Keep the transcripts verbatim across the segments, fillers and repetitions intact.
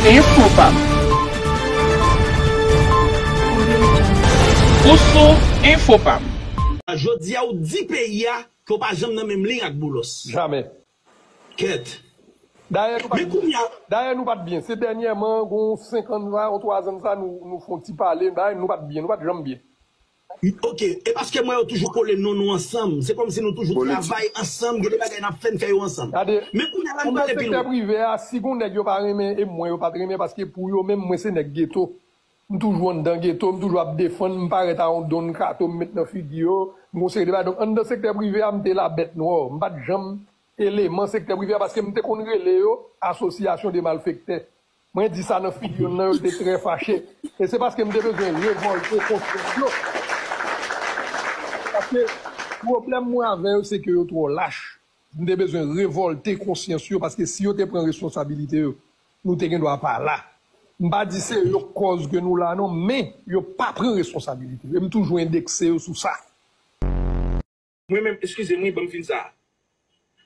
Enfopam. Ou sou Enfopam. Jodi a, ou di peyi a ke w pa janm nan menm liy ak Boulos. Jamè. Kèt. Dayè, nou pa t byen. Dayè, nou pa t byen. Se dènyèman, gon senk an sa, gon twa zan sa, nou, nou fè yon ti pale. Dayè, nou pa t byen. Nou pa t janm byen. Ok, e paske m wè yo toujou kole non nou ansanm. Se kòmsi nou toujou travay ansanm, gen de bagay n ap fè, n fè yo ansanm. Men kounye a la, nou pa gen pil. Anndan sektè prive a, si gon nèg yo pa renmen, e mwen yo pa t renmen, paske pou yo menm, mwen se nèg geto. M toujou anndan geto, m toujou ap defann, m parèt a yon Don Kato, m met nan figi yo, m gon seri de bagay. Donk, anndan sektè prive a, m te la bèt nwè. M pa t janm eleman sektè prive a, paske m te konn rele yo asosyasyon de malfektè. Mwen di sa nan figi yo, nan yo te trè fache. E se paske m te bezwen revòlte konsyans yo. Paske pwoblèm mwen avè yo, se ke yo twò lach. M te bezwen revòlte konsyans yo, paske si yo te pran responsabilite yo, nou te gen dwa pa la. M pa di se yo k kòz ke nou la non, men yo pa pran responsabilite yo. E m toujou endekse yo sou sa. Mwen menm, eskize m wi, ban m fin sa.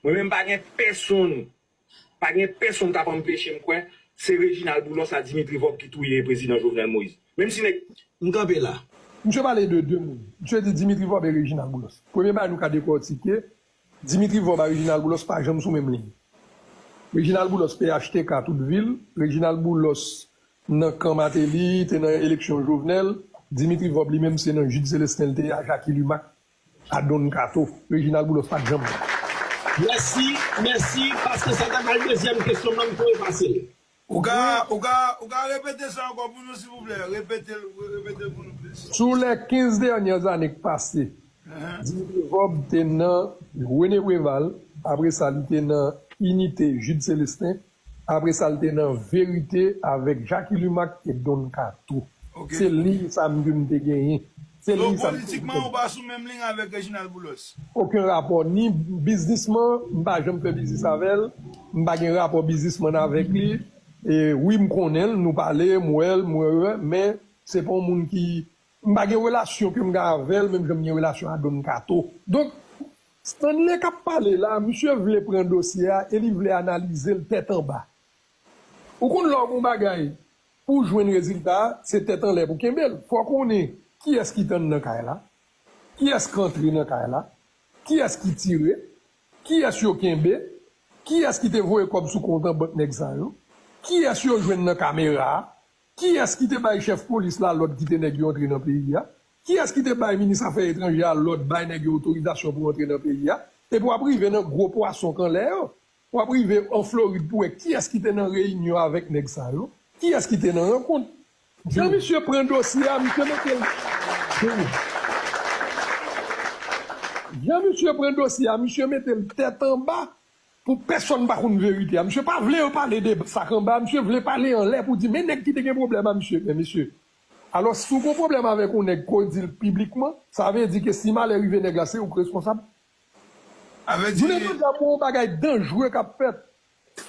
Mwen menm pa gen pèsonn, pa gen pèsonn k ap anpeche m kwè se Reginald Boulos a Dimitri Vorbe ki touye prezidan Jovenel Moïse. Menm si nèg. M kanpe la. Misye pale de de moun. Misye di Dimitri Vorbe e Reginald Boulos. Premye bagay nou ka dekòtike, Dimitri Vorbe a Reginald Boulos pa janm sou menm liy. Reginald Boulos P H T K tout vil, Reginald Boulos nan kan Martelly, te nan eleksyon Jovenel, Dimitri Vorbe li menm se nan Jude Célestin l te ye a Jacky Lumac, a Don Kato, Reginald Boulos pa t janm la. Mèsi, mèsi, paske sa ta pral dezyèm kesyon m nan, m tou efase l. Ou ka, ou ka, ou ka repete sa ankò pou nou, silvouplè? Repete l, repete l pou nou, plis. Sou lè kenz dènyè ane k pase, Dimitri Vorbe te nan René Préval, apre sa, li te nan Inite Jude Célestin, apre sa, li te nan Verite avèk Jacky Lumac e Don Kato. Se liy sa m ke m te genyen. Se liy sa m te genyen. Donk, politikman, ou pa sou menm liy avèk Reginald Boulos? Okenn rapò, ni biznisman, m pa janm fè biznis avè l, m pa gen rapò biznisman avèk li. E wi, m konnen l, nou pale, m wè l, m wè, wè, men se pa yon moun ki M pa gen relasyon ke m gen avè l, menm jan m gen relasyon a Don Kato. Donk, Stanley k ap pale la, misye vle pran dosye a e li vle analize l tèt anba. Ou konn lè w gen yon bagay, pou w jwenn rezilta a, se tèt anlè pou w kenbe l. Fò w konnen kiyès ki t anndan kay la, kiyès k antre nan kay la, kiyès ki tire, kiyès yo kenbe, kiyès ki te voye kòb sou kont an bank nèg sa yo, kiyès yo jwenn nan kamera a, kiyès ki te bay chèf polis la lòd kite nèg yo antre nan peyi a, kiyès ki te bay minis afè etranjè a lòd, bay nèg yo otorizasyon pou antre nan peyi a, epi w ap rive nan gwo pwason k anlè yo. W ap rive an Florid pou wè kiyès ki te nan reyinyon avèk nèg sa yo, kiyès ki te nan rankont. Jan misye pran dosye a, misye mete l. Jan misye pran dosye a, misye mete l tèt anba pou pèsonn pa konn verite a. Misye pa vle yo pale de sa k anba, misye vle pale anlè pou di, men nèg ki te gen pwoblèm a misye. Men mesye, alò, si w gen pwoblèm avèk yon nèg ke w di l piblikman, sa vle di ke si malè rive nèg la, se ou k responsab. Jounen jodi a, pou yon bagay danjre k ap fèt,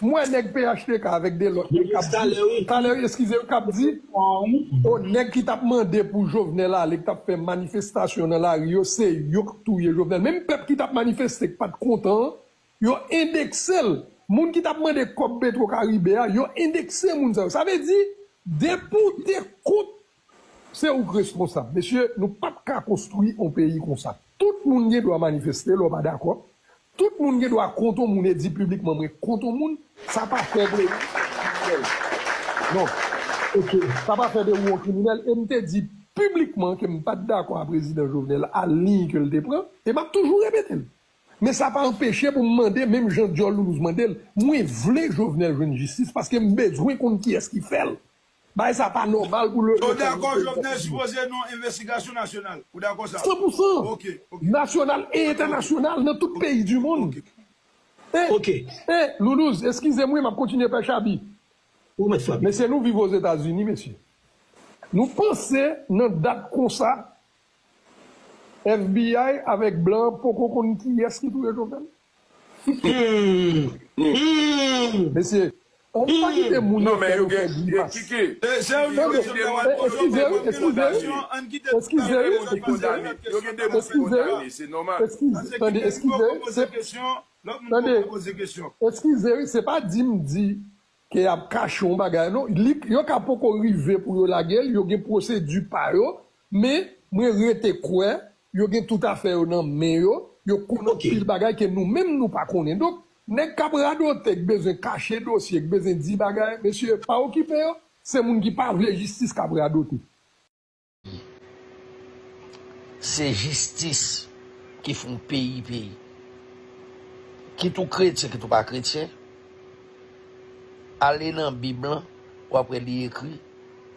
m wè nèg P H T K avèk de lòt nèg k ap di, talè, wi, eskize, k ap di, o, nèg ki t ap mande pou Jovenel ale, k t ap fè manifestasyon nan lari yo, se yo k touye Jovenel. Menm pèp ki t ap manifeste, k pa t kontan an, yo endekse l. Moun ki t ap mande kòb Petro Caribe a, yo endekse moun sa yo. Sa vle di, depi w te kont, se ou k responsab. Mesye, nou p ap ka konstwi yon peyi konsa. Tout moun gen dwa manifeste lè w pa dakò. Tout moun gen dwa kont yon moun e di piblikman, "Mwen kont yon moun." Sa pa fè de ou yon kriminèl. Non. Sa pa fè de ou yon kriminèl. E m te di piblikman ke m pa t dakò a prezidan Jovenel a liy ke l te pran. E m ap toujou repete l. Men sa pa anpeche pou m mande, menm jan Dyòl Loulouz mande l, mwen vle Jovenel jwenn jistis, paske m bezwen konn kiyès ki fè l. Bagay sa pa nòmal pou le. Ou dakò Jovenel sipoze nan yon envestigasyon nasyonal? Ou dakò sa? San pou san. Ok, ok. Nasyonal e entènasyonal nan tout peyi di mond. Ok. E, e, Loulouz, eskize m wi, m ap kontinye pè Chabi. Ou mèt frape. Mesye, nou viv Ozetazini, mesye. Nou panse nan dat konsa, F B I avèk blan an poko konn kiyès ki touye Jovenel? Hmm. Hmm. Mesye, ann pa kite moun yo fè nou fè grimas. Tande, e, eskize wi, eskize wi, eskize wi, eskize wi, eskize, tande, eskize, se, tande, eskize wi, se pa di m di ke y ap kache yon bagay, non. Li, yo ka poko rive pou yo lage l, yo gen pwosedi pa yo, men mwen rete kwè yo gen tout afè yo nan men yo, yo konn anpil bagay ke nou menm nou pa konnen. Donk, nèg k ap radote, k bezwen kache dosye, k bezwen di bagay, mesye, pa okipe yo. Se moun ki pa vle jistis k ap radote. Se jistis ki fè yon peyi peyi. Kit ou kretyen, kit ou pa kretyen, ale nan Bib lan, w ap wè li ekri,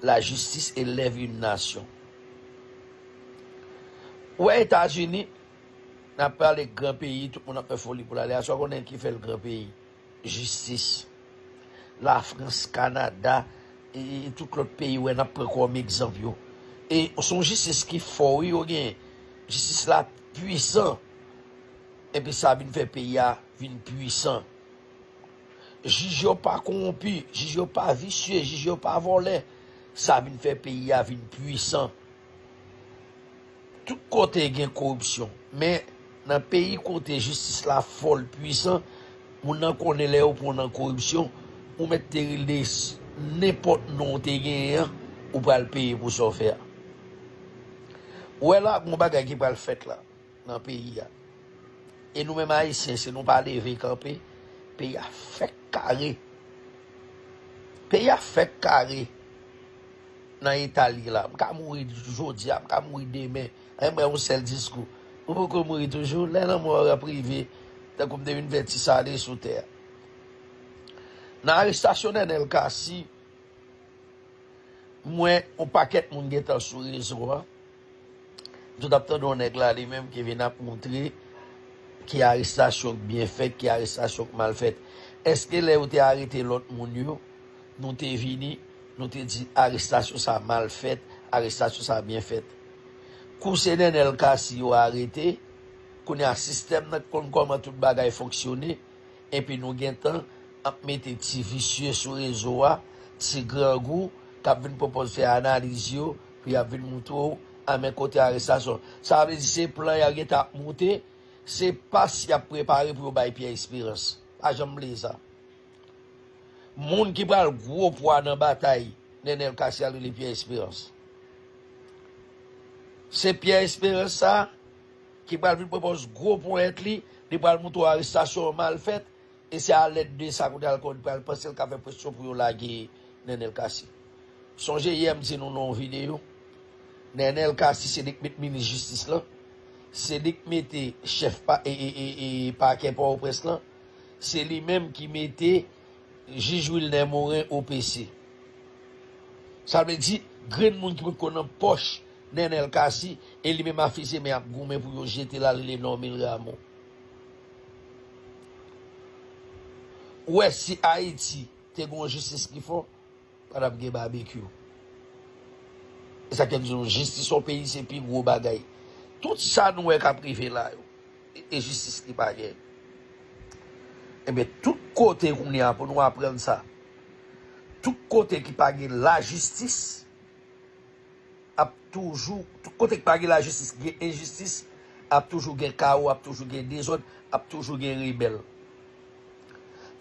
la justice élève une nation. Ou wè Etazini, n ap pale gran peyi, tout moun ap fè foli pou l ale. Aswè konnen ki fè l gran peyi. Jistis. Lafrans, Kanada, e, e tout lòt peyi, wè, n ap pran kòm egzanp yo. E se yon jistis ki fò, wi, yo genyen. Jistis la pwisan. Epi sa vin fè peyi a vin pwisan. Jij yo pa kowonpi, jij yo pa visye, jij yo pa vòlè. Sa vin fè peyi a vin pwisan. Tout kote gen koripsyon, men nan peyi kote jistis la fò, l pwisan, moun nan konnen lè yo pran w nan koripsyon, ou mèt te rele s-, nenpòt non w te genyen an, ou pral peye pou sa w fè a. Ou wè la, gon bagay ki pral fèt la, nan peyi a. E nou menm Ayisyen, si nou pa leve kanpe, peyi a fèk kare. Peyi a fèk kare nan eta l ye la. M ka mouri jodi a, m ka mouri demen. An, m wè yon sèl diskou. Ou poko mouri toujou? Lè lanmò w ap rive, tankou m te vin fè ti sale sou tè a. Nan arestasyon Nènèl Cassy, m wè yon pakèt moun gentan sou rezo a. M tout ap tande yon nèg la, li menm, ki vin ap montre ki arestasyon k byen fèt, ki arestasyon k mal fèt. Èske lè yo te arete lòt moun yo, nou te vini, nou te di arestasyon sa mal fèt, arestasyon sa byen fèt? Kou se Nènèl Cassy yo arete, kounye a sistèm nan konn kòman tout bagay fonksyone, epi nou gentan ap mete ti visye sou rezo a, ti grangou, k ap vin pwopòz fè analiz yo, pou y ap vin moutre w, a men kote arestasyon. Sa vle di se plan y ap gentan ap moute, se pas y ap prepare pou yo bay Pyè Esperans. Pa janm bliye sa. Moun ki pral gwo pwa nan batay Nènèl Cassy a rele Pyè Esperans. Se Pyè Esperans sa ki pral vin pwopòz gwo ponyèt li, li pral moutre w arestasyon an mal fèt, e se alèd de sa kounye a l konn pral panse l ka fè presyon pou yo lage Nènèl Cassy. Sonje yè m di nou nan yon videyo, Nènèl Cassy se li k met minis jistis lan, se li k mete chèf pa, e, e, e, e, pakè Pòtoprens lan, se li menm ki mete jij Wilner Morin O P C. Sa vle di, grenn moun ki potko nan pòch Nènèl Cassy, e li menm afiche men ap goumen pou yo jete l al rele Normil Rameau. Ou wè si Ayiti te gen yon jistis ki fò, pa t ap gen babekyou. E sa k fè m di nou, jistis yon peyi se pi gwo bagay. Tout sa nou wè k ap rive la yo, e, e jistis ki pa gen. Ebyen, tout kote kounye a, pou nou aprann sa, tout kote ki pa gen lajistis, ap toujou, tout kote ki pa gen lajistis, gen enjistis, ap toujou gen kawo, ap toujou gen dezòd, ap toujou gen rebèl.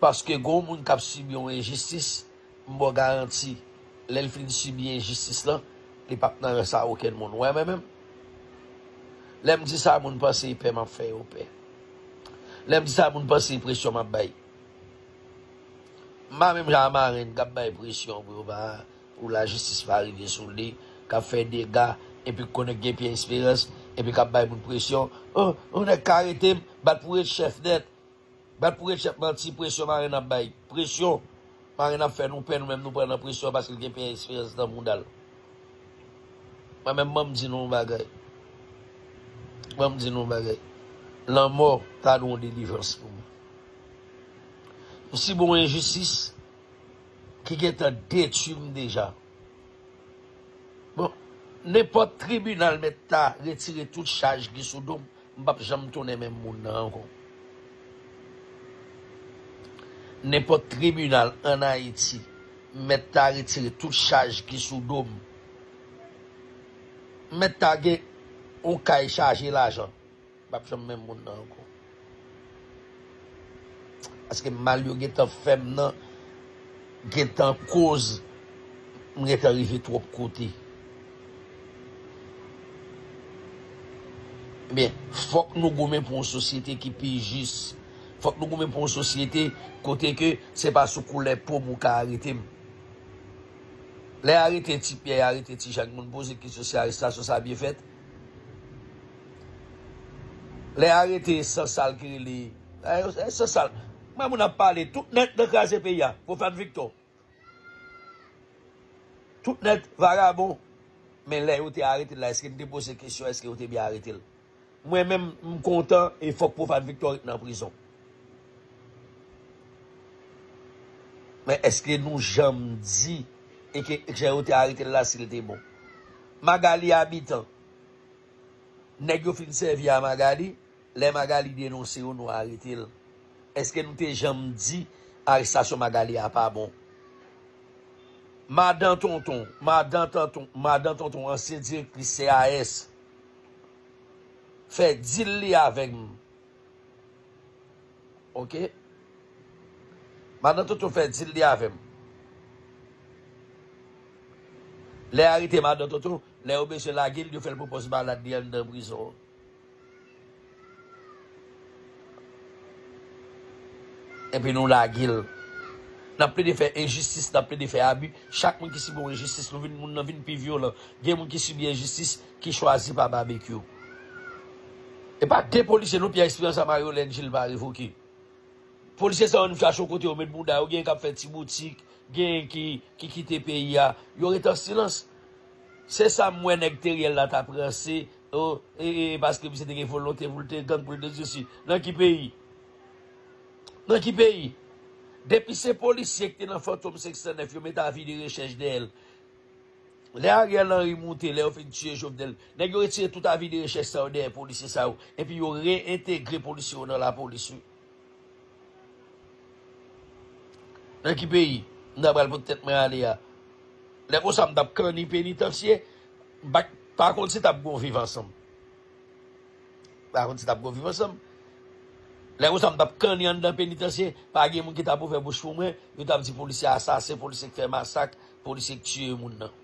Paske gen yon moun k ap sibi yon enjistis, m ba w garanti, lè l fin sibi enjistis lan, li p ap nan rans a okenn moun. Ou wè mwen menm? Lè m di sa, moun panse e pè m ap fè yo pè. Lè m di sa, moun panse e presyon m ap bay. M pa menm jan a marenn k ap bay presyon pou yo pa, pou lajistis pa rive sou li, k ap fè dega, epi k konnen k gen Pyè Esperans, epi k ap bay moun presyon. Oh, yon nèg ka arete m, bat pou ret chèf nèt. Bat pou ret chèf, manti, presyon marenn ap bay. Presyon. Marenn ap fè nou pè, nou menm nou pran nan presyon paske l gen Pyè Esperans nan mouda l. Mwen menm, ban m di nou yon bagay. Ban m di nou yon bagay. Lanmò ta dwe yon delivrans pou mwen. M sibi yon enjistis ki gentan detwi m deja. Bon, nenpòt tribinal mèt ta retire tout chaj ki sou do m, m p ap janm tounen menm moun nan ankò. Nenpòt tribinal ann Ayiti mèt ta retire tout chaj ki sou do m. M mèt ta gen yon kay chaje lajan. M p ap janm menm moun nan ankò. Paske mal yo gentan fè m nan, Gentan koz, m gentan rive twòp kote. Ebyen, fòk nou goumen pou yon sosyete ki pi jis. Fòk nou goumen pou yon sosyete kote ke se pa sou koulè po m ou ka arete m. Lè arete Ti Pyè, arete Ti Jan, moun poze kesyon si arestasyon sa byen fèt. Lè arete Sansal ki rele, eh, eh, Sansal. Mwen moun ap pale tout nèt nan kraze peyi a. Pwofàn Viktò. Tout nèt vagabon. Men lè yo te arete l la, èske n te poze kesyon, èske yo te byen arete l? Mwen menm, m kontan e fòk Pwofàn Viktò ret nan prizon. Men èske nou janm di e ke jan yo te arete l la, si l te bon? Magali Abitan. Nèg yo fin sèvi a Magali, lè Magali denonse yo, nou arete l. Èske nou te janm di arestasyon Magali a pa bon? Madan Tonton, Madan Tonton, Madan Tonton, ansyen direktris C A S, fè dil li avè m. Oke? Madan Tonton fè dil li avè m. Lè arete Madan Tonton, lè yo bezwen lage l, yo fè l pwopòz malad li anndan prizon an. Epi nou lage l. N ap plede fè enjistis, n ap plede fè abi. Chak moun ki sibi yon enjistis, nou vin, moun nan vin pi vyolan. Gen moun ki sibi enjistis, ki chwazi pa babekyou. E pa de polisye, non, Pyè Esperans a Maryolèn Jil pa revoke. Polisye sa yo, nou chache yon kote yo met bouda yo, gen k ap fè ti boutik, gen ki, ki kite peyi a. Yo ret an silans. Se sa m wè nèg Teriel la t ap ranse, o, e, e, paske misye te gen volonte pou l te gang, pou l te sesi. Nan ki peyi? Nan ki peyi? Depi se polisye ki te nan Fantom senk san nèf, yo met avi de rechèch dèyè l. Lè Ariel Henry moute, lè yo fin tiye Jovenel, nèg yo retire tout avi de rechèch sa yo dèyè polisye sa yo, epi yo reyentegre polisye yo nan lapolis, wi. Nan ki peyi m ta pral pot tèt mwen ale a? Lè konsa m t ap kanni penitansye, m pa, pa konn si t ap gon viv ansanm. Pa konn si t ap gon viv ansanm. Lè konsa m t ap kanni anndan penitansye, pa gen moun ki t ap ouvè bouch pou mwen, yo t ap di polisye asasen, polisye k fè masak, polisye k tiye moun nan.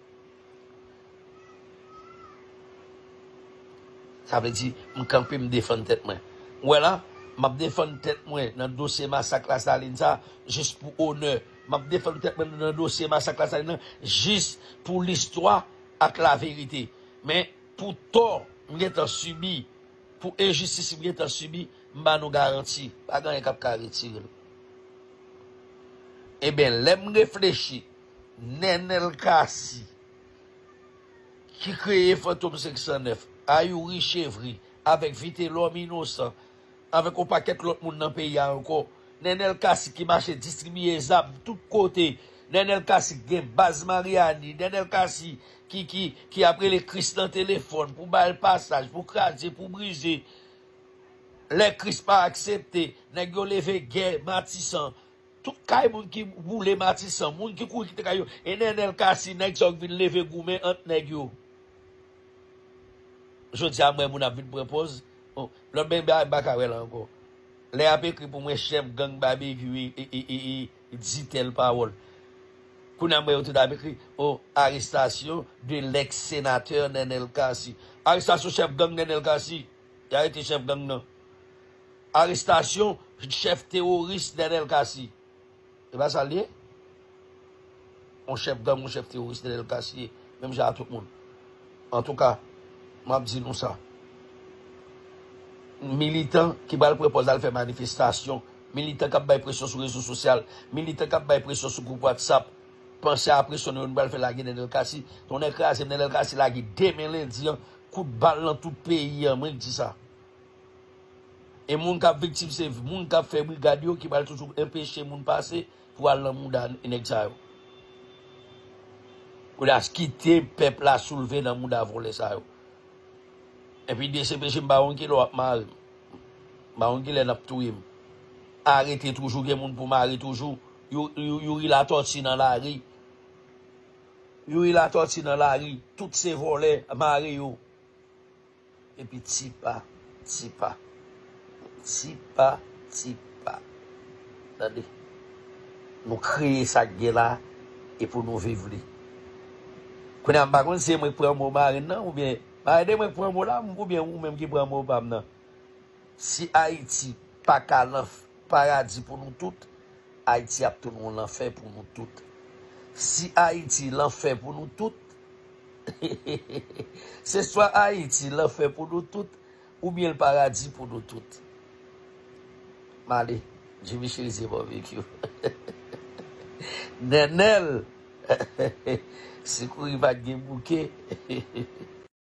Sa vle di, m kanpe, m defann tèt mwen. Ou wè la, m ap defann tèt mwen nan dosye masak Lasalin sa, jis pou onè. M ap defann tèt mwen nan dosye masak Lasalin nan, jis pou listwa ak laverite. Men, pou tò m gentan sibi, pou enjistis m gentan sibi, m ba nou garanti, pa gen anyen k ap ka retire l. Ebyen, lè m reflechi, Nenel Cassy, ki kreye Fantom senk san nèf, a Youri Chevry, avèk Vitelhomme Innocent, avèk yon pakèt lòt moun nan peyi a ankò. Nenel Cassy ki mache distribiye zam tout kote. Nenel Cassy ki gen baz Mariani. Nenel Cassy ki, ki, ki ap rele Kris nan telefòn pou ba l pasaj, pou kraze, pou brize. Lè Kris pa aksepte, nèg yo leve gè Matisan. Tout kay moun ki boule Matisan, moun ki kouri kite kay yo, e Nenel Cassy, nèg sa yo k vin leve goumen ant nèg yo. Jodi a, m wè moun ap vin pran pòz. Bon, lòt byen bagay m pa ka wè la ankò. Lè y ap ekri pou mwen, chèf gang Babekyou e, e, e, e, e di tèl pawòl. Kounye a, m wè yo tout ap ekri, oh, arrestation de l'ex-sénateur Nenel Cassy. Arestasyon chèf gang Nenel Cassy. Y arete chèf gang nan. Arestasyon chèf teworis Nenel Cassy. E pa sa l ye? Yon chèf gang, yon chèf teworis, Nenel Cassy, menm jan a tout moun. Antouka, m ap di nou sa. Militan ki pral pran pòz al fè manifestasyon, militan k ap bay presyon sou rezo sosyal, militan k ap bay presyon sou gwoup WhatsApp, panse a presyon nou yo, nou pral fè lage Nenel Cassy. Tonnè kraze m, Nenel Cassy lage demen lendi an, kout bal nan tout peyi an, mwen k di sa. E moun k ap viktim se moun k ap fè brigad yo ki pral toujou enpeche moun pase pou al nan mouda nèg sa yo. Kounye a kite pèp la soulve nan mouda vòlè sa yo. Epi D C P J m pa konn kilè w ap mare m. M pa konn kilè n ap touye m. Arete toujou, gen moun pou mare toujou. Yo, yo, Youri Latòti nan lari. Youri Latòti nan lari. Tout se vòlè, mare yo. Epi ti pa, ti pa, ti pa, ti pa. Tande. Nou kreye sa k gen la e pou nou viv li. Kounye a, m pa konn si se mwen k pran mo marenn nan, oubyen marenn mwen k pran mo la, oubyen ou menm ki pran mo pa m nan. Si Ayiti pa ka lanf-, paradi pou nou tout, Ayiti ap tounen yon lanfè pou nou tout. Si Ayiti lanfè pou nou tout, se swa Ayiti lanfè pou nou tout, oubyen l paradi pou nou tout. M ale, Jimmy Cherizier Barbecue. Nènèl! Si kouri pa t gen bouke.